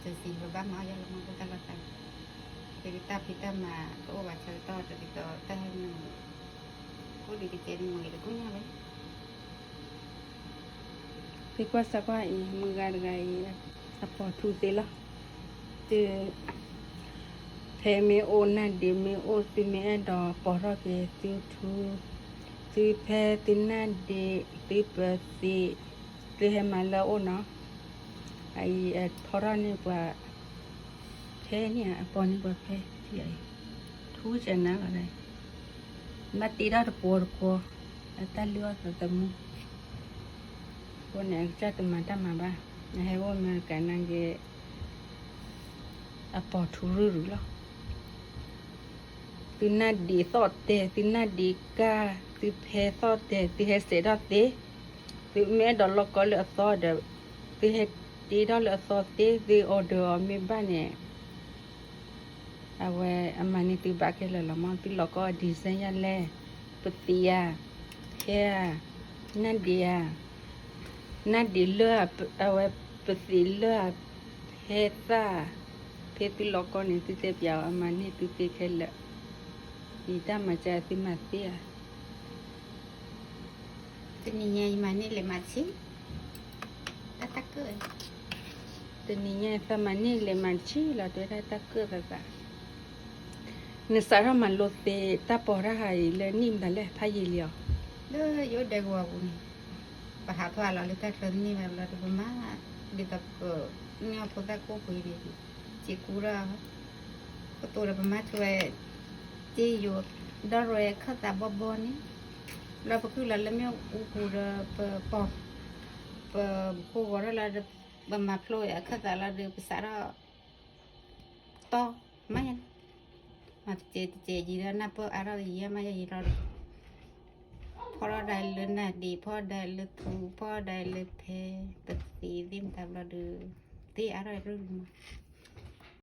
တစံးဘၣ်မၤအီၣ်ယၤလီၤမး တၢ်လီၢ်တၢ်, တၢ်ဖံးတၢ်မၤတအိၣ်ဘၣ်ဆၢကတီၢ် တဒ်သိးတၢ်ဟဲနုာ် အိၣ်ဒံးတကဲးန့ၣ် မ့ၢ်တကိၢ်ညါဝဲ သ့ကွၢ်စၢ်ကွၢ်အံၤ မုၢ်ဂၤတဂၤအံၤ အပိာ်ထူသ့လီၤ. တုၤ ဖဲမ့ၢ်အိၣ် နၢ်ဒ့းမ့ၢ်အိၣ် သုမ့ၢ်အဲၣ်ဒိးပိာ်ထီၣ်က့ၤသုထူ, သုဖဲသုနၢ်ဒ့း သုပသံး သုဟဲမၤလၢအအိၣ်နီၤ. အအံၤအဖီထီၣ်န့ၢ်ပှၤ ဖဲန့ၣ် အပိာ်န့ၢ်ပှၤဖဲ ထူကနၤလီၤ, ဘၣ်တ့ထီၣ်တကွီၤတကွီၤ အတၢ်လုၢ်အီၣ်သးသမူ အဃိန့ၣ် အကစၢ်တမၤတၢ်မၤဘၣ်, အဟဲအိၣ်အမဲရကၤနာ်က့ အပိာ်ထူရုၢ်ရုၢ်လီၤ. သုနၢ်ဒ့းသီၣ်တဲာ် သုနၢ်ဒ့းကၢ် သုဖဲသီၣ်တဲာ် သုဟဲစဲးထီၣ်သ့, သုမ့ၢ်အဲၣ်ဒိးလီၢ်ကီလၢအသီဒီး သုဟဲတ့ထီၣ်လၢအသီသ့ သု order အီၤမ့ၢ်ဘၣ်န့ၣ် အဝဲအမၤန့ၢ်သုဘၣ်ခဲလၢာ်လီၤမး. သုလီၢ်ကီ design ယၤလဲၣ်, ပသံးဧါ, ဖဲဧါ, နၢ်ဒ့းဧါ, နၢ်ဒ့းလၢ အဝဲပသံးလၢ ဖဲသၣ်, ဖဲသုလီၢ်ကီန့ၣ် သုတဲပၠးအီၤ အမၤန့ၢ်သုသ့ခဲလၢာ်, ယတၢ်မၤစၢၤသုမၤသ့ဧါ. တနံၤညါယမၤန့ၢ်လဲၤမၤဆံး တၢ်တၢ်ကၢၣ်, တနံၤညါသးမၤန့ၢ်လဲၤမၤဆံးလီၤ တဲဒၣ်တၢ်ကၢၣ်သးသး, နစးထီၣ်မၤလိသ့ တၢ်ပိာ်တၢ်ဟးအံၤလၢနံၣ်မတၤလဲၣ် ဖးယံာ်လံအီၤ, လၢယအိၣ်ဒဲကဝီၤပူၤန့ၣ်, ပဟးထီၣ်လီၤလၢတၢ်ချၢန့ၣ်ဘၣ်ဘျီဒီး ပမၤ ဒ်သိးပကန့ၢ်အီၣ်ဖိသၣ်ကိၣ်ပှ့ၤန့ၣ်, စ့ကူဒီး ကတိၤဒီးပမၤဆိဝဲ စ့ယိၤ ဒီးရဲခၢၣ်သးဘီဘီန့ၣ်, ဘျီပခုၣ်လီၤလၢမ့ၣ်အူပူၤဒီး ပပိာ်, ပဖိဂီၤထီၣ်လီၤဒီး ပမၤဖျိအခၢၣ်သးလီၤဒီး ပစးထီၣ် တီၢ်မးယၤ, မၤတစဲးတစဲးယံၤဒီး နၢ်ပၢၢ်အါထီၣ်ယံၤမးယၤယံၤလီၤဒီး ဖီၣ်ထီၣ်ဒၣ်လၢနၢ်ဒ့း ဖီၣ်ဒၣ်လၢထူ ဖီၣ်ဒၣ်လၢဖဲ ပသံးသ့ၣ်မတၤဘျီဒီး သ့ၣ်အါထီၣ်ရုၢ်မး